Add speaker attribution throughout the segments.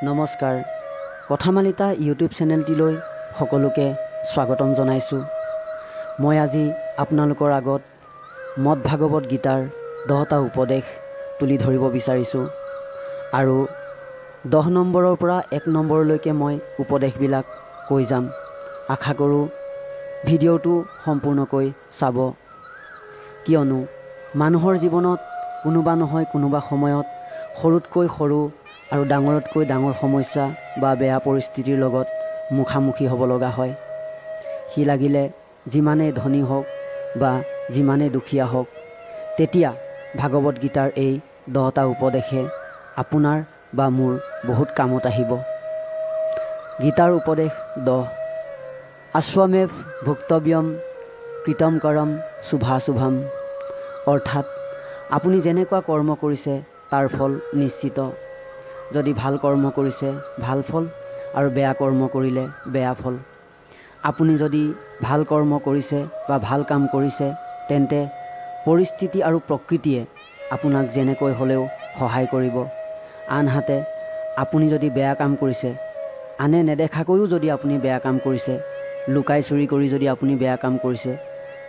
Speaker 1: নমস্কাৰ, কথামালিতা ইউটিউব চেনেলটিলৈ সকলোকে স্বাগতম জনাইছোঁ। মই আজি আপোনালোকৰ আগত মদ ভাগৱত গীতাৰ 10টা উপদেশ তুলি ধৰিব বিচাৰিছোঁ আৰু 10 নম্বৰৰ পৰা 1 নম্বৰলৈকে মই উপদেশবিলাক কৈ যাম। আশা কৰোঁ ভিডিঅ'টো সম্পূৰ্ণকৈ চাব, কিয়নো মানুহৰ জীৱনত কোনোবা নহয় কোনোবা সময়ত সৰুতকৈ সৰু আৰু ডাঙৰতকৈ ডাঙৰ সমস্যা বা বেয়া পৰিস্থিতিৰ লগত মুখামুখি হ'ব লগা হয়। সি লাগিলে যিমানেই ধনী হওক বা যিমানেই দুখীয়া হওক, তেতিয়া ভাগৱত গীতাৰ এই 10টা উপদেশে আপোনাৰ বা মোৰ বহুত কামত আহিব। গীতাৰ উপদেশ 10। অশ্বমেৱ ভোক্তব্যম কৃতম কৰম শুভাশুভম। অৰ্থাৎ আপুনি যেনেকুৱা কৰ্ম কৰিছে, তাৰ ফল নিশ্চিত। যদি ভাল কৰ্ম কৰিছে, ভাল ফল আৰু বেয়া কৰ্ম কৰিলে বেয়া ফল। আপুনি যদি ভাল কৰ্ম কৰিছে বা ভাল কাম কৰিছে, তেন্তে পৰিস্থিতি আৰু প্ৰকৃতিয়ে আপোনাক যেনেকৈ হ'লেও সহায় কৰিব। আনহাতে আপুনি যদি বেয়া কাম কৰিছে, আনে নেদেখাকৈও যদি আপুনি বেয়া কাম কৰিছে, লুকাই চুৰি কৰি যদি আপুনি বেয়া কাম কৰিছে,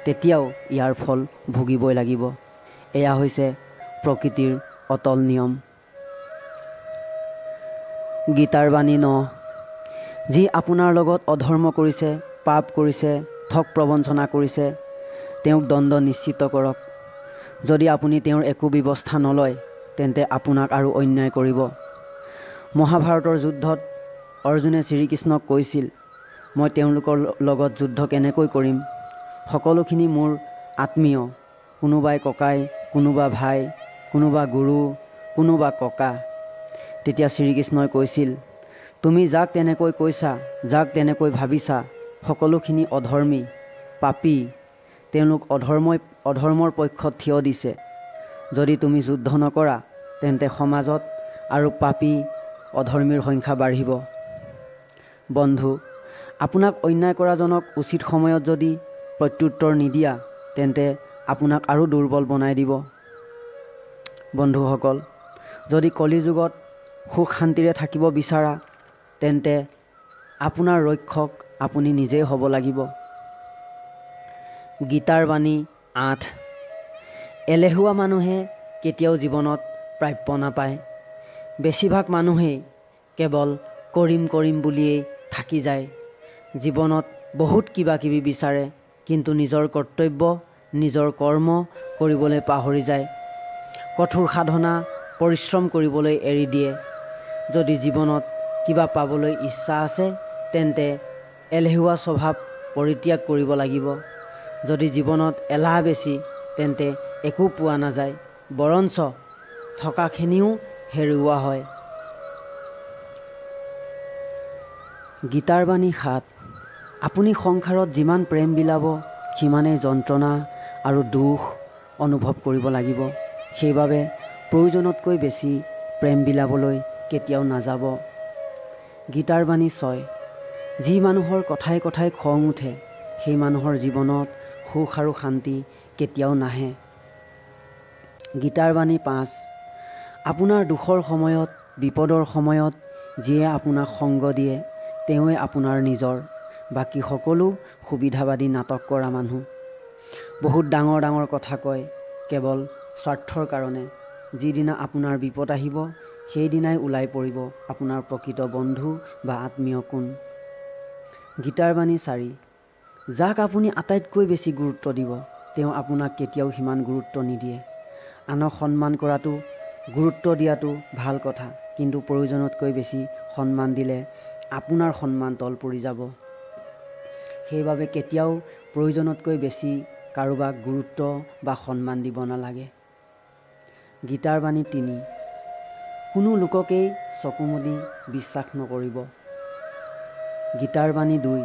Speaker 1: তেতিয়াও ইয়াৰ ফল ভুগিবই লাগিব। এয়া হৈছে প্ৰকৃতিৰ অটল নিয়ম। গীতাৰ বাণী 9। যি আপোনাৰ লগত অধৰ্ম কৰিছে, পাপ কৰিছে, ঠগ প্ৰবঞ্চনা কৰিছে, তেওঁক দণ্ড নিশ্চিত কৰক। যদি আপুনি তেওঁৰ একো ব্যৱস্থা নলয়, তেন্তে আপোনাক আৰু অন্যায় কৰিব। মহাভাৰতৰ যুদ্ধত অৰ্জুনে শ্ৰীকৃষ্ণক কৈছিল, "মই তেওঁলোকৰ লগত যুদ্ধ কেনেকৈ কৰিম? সকলোখিনি মোৰ আত্মীয়, কোনোবাই ককাই, কোনোবা ভাই, কোনোবা গুৰু, কোনোবা ককা।" তেতিয়া শ্ৰীকৃষ্ণই কৈছিল, "তুমি যাক তেনেকৈ কৈছা, যাক তেনেকৈ ভাবিছা, সকলোখিনি অধৰ্মী, পাপী। তেওঁলোক অধৰ্মই অধৰ্মৰ পক্ষত থিয় দিছে। যদি তুমি যুদ্ধ নকৰা, তেন্তে সমাজত আৰু পাপী অধৰ্মীৰ সংখ্যা বাঢ়িব।" বন্ধু, আপোনাক অন্যায় কৰাজনক উচিত সময়ত যদি প্ৰত্যুত্তৰ নিদিয়া, তেন্তে আপোনাক আৰু দুৰ্বল বনাই দিব। বন্ধুসকল, যদি কলিযুগত সুখ শান্তিৰে থাকিব বিচাৰা, তেন্তে আপোনাৰ ৰক্ষক আপুনি নিজেই হ'ব লাগিব। গীতাৰ বাণী 8। এলেহুৱা মানুহে কেতিয়াও জীৱনত প্ৰাপ্য নাপায়। বেছিভাগ মানুহেই কেৱল কৰিম কৰিম বুলিয়েই থাকি যায়। জীৱনত বহুত কিবা কিবি বিচাৰে, কিন্তু নিজৰ কৰ্তব্য, নিজৰ কৰ্ম কৰিবলৈ পাহৰি যায়। কঠোৰ সাধনা, পৰিশ্ৰম কৰিবলৈ এৰি দিয়ে। যদি জীৱনত কিবা পাবলৈ ইচ্ছা আছে, তেন্তে এলেহুৱা স্বভাৱ পৰিত্যাগ কৰিব লাগিব। যদি জীৱনত এলাহ বেছি, তেন্তে একো পোৱা নাযায়, বৰঞ্চ থকাখিনিও হেৰুওৱা হয়। গীতাৰ বাণী 7। আপুনি সংসাৰত যিমান প্ৰেম বিলাব, সিমানেই যন্ত্ৰণা আৰু দুখ অনুভৱ কৰিব লাগিব। সেইবাবে প্ৰয়োজনতকৈ বেছি প্ৰেম বিলাবলৈ কেতিয়াও নাযাব। গীতাৰ বাণী 6। যি মানুহৰ কথাই কথাই খং উঠে, সেই মানুহৰ জীৱনত সুখ আৰু শান্তি কেতিয়াও নাহে। গীতাৰ বাণী 5। আপোনাৰ দুখৰ সময়ত, বিপদৰ সময়ত যিয়ে আপোনাক সংগ দিয়ে, তেওঁৱে আপোনাৰ নিজৰ। বাকী সকলো সুবিধাবাদী, নাটক কৰা মানুহ। বহুত ডাঙৰ ডাঙৰ কথা কয় কেৱল স্বাৰ্থৰ কাৰণে। যিদিনা আপোনাৰ বিপদ আহিব, সেইদিনাই ওলাই পৰিব আপোনাৰ প্ৰকৃত বন্ধু বা আত্মীয় কোন। গীতাৰ বাণী 4। যাক আপুনি আটাইতকৈ বেছি গুৰুত্ব দিব, তেওঁ আপোনাক কেতিয়াও সিমান গুৰুত্ব নিদিয়ে। আনক সন্মান কৰাটো, গুৰুত্ব দিয়াটো ভাল কথা, কিন্তু প্ৰয়োজনতকৈ বেছি সন্মান দিলে আপোনাৰ সন্মান তল পৰি যাব। সেইবাবে কেতিয়াও প্ৰয়োজনতকৈ বেছি কাৰোবাক গুৰুত্ব বা সন্মান দিব নালাগে। গীতাৰ বাণী 3। কোনো লোককেই চকু মুদি বিশ্বাস নকৰিব। গীতাৰ বাণী 2।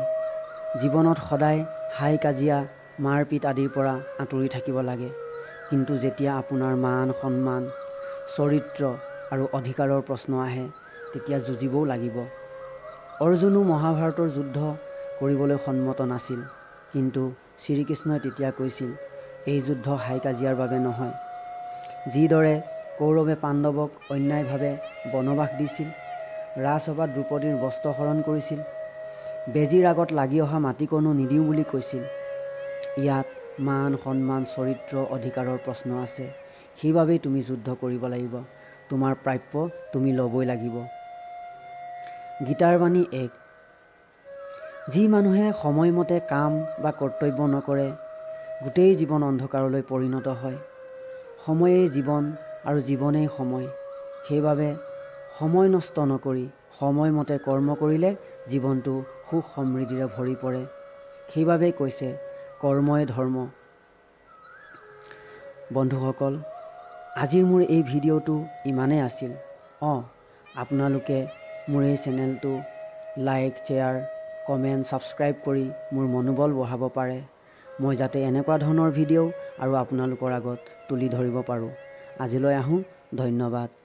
Speaker 1: জীৱনত সদায় হাই কাজিয়া, মাৰপিট আদিৰ পৰা আঁতৰি থাকিব লাগে। কিন্তু যেতিয়া আপোনাৰ মান সন্মান, চৰিত্ৰ আৰু অধিকাৰৰ প্ৰশ্ন আহে, তেতিয়া যুঁজিবও লাগিব। অৰ্জুনো মহাভাৰতৰ যুদ্ধ কৰিবলৈ সন্মত নাছিল, কিন্তু শ্ৰীকৃষ্ণই তেতিয়া কৈছিল, "এই যুদ্ধ হাই কাজিয়াৰ বাবে নহয়।" যিদৰে কৌৰৱে পাণ্ডৱক অন্যায়ভাৱে বনবাস দিছিল। ৰাজসভাত দ্ৰোপদীৰ বস্ত্ৰহৰণ কৰিছিল। বেজীৰ আগত লাগি অহা মাটিকণো নিদিওঁ বুলি কৈছিল। ইয়াত মান, সন্মান, চৰিত্ৰ, অধিকাৰৰ প্ৰশ্ন আছে। সেইবাবেই তুমি যুদ্ধ কৰিব লাগিব। তোমাৰ প্ৰাপ্য তুমি ল'বই লাগিব। গীতাৰ বাণী 1। যি মানুহে সময়মতে কাম বা কৰ্তব্য নকৰে, গোটেই জীৱন অন্ধকাৰলৈ পৰিণত হয়। সময়েই জীৱন আৰু জীৱনেই সময়। সেইবাবে সময় নষ্ট নকৰি সময়মতে কৰ্ম কৰিলে জীৱনটো সুখ সমৃদ্ধিৰে ভৰি পৰে। সেইবাবেই কৈছে, কৰ্মই ধৰ্ম। বন্ধুসকল, আজিৰ মোৰ এই ভিডিঅ'টো ইমানেই আছিল। আপোনালোকে মোৰ এই চেনেলটো লাইক, শ্বেয়াৰ, কমেণ্ট, ছাবস্ক্ৰাইব কৰি মোৰ মনোবল বঢ়াব পাৰে, মই যাতে এনেকুৱা ধৰণৰ ভিডিঅ' আৰু আপোনালোকৰ আগত তুলি ধৰিব পাৰোঁ। আজিলৈ আহোঁ, ধন্যবাদ।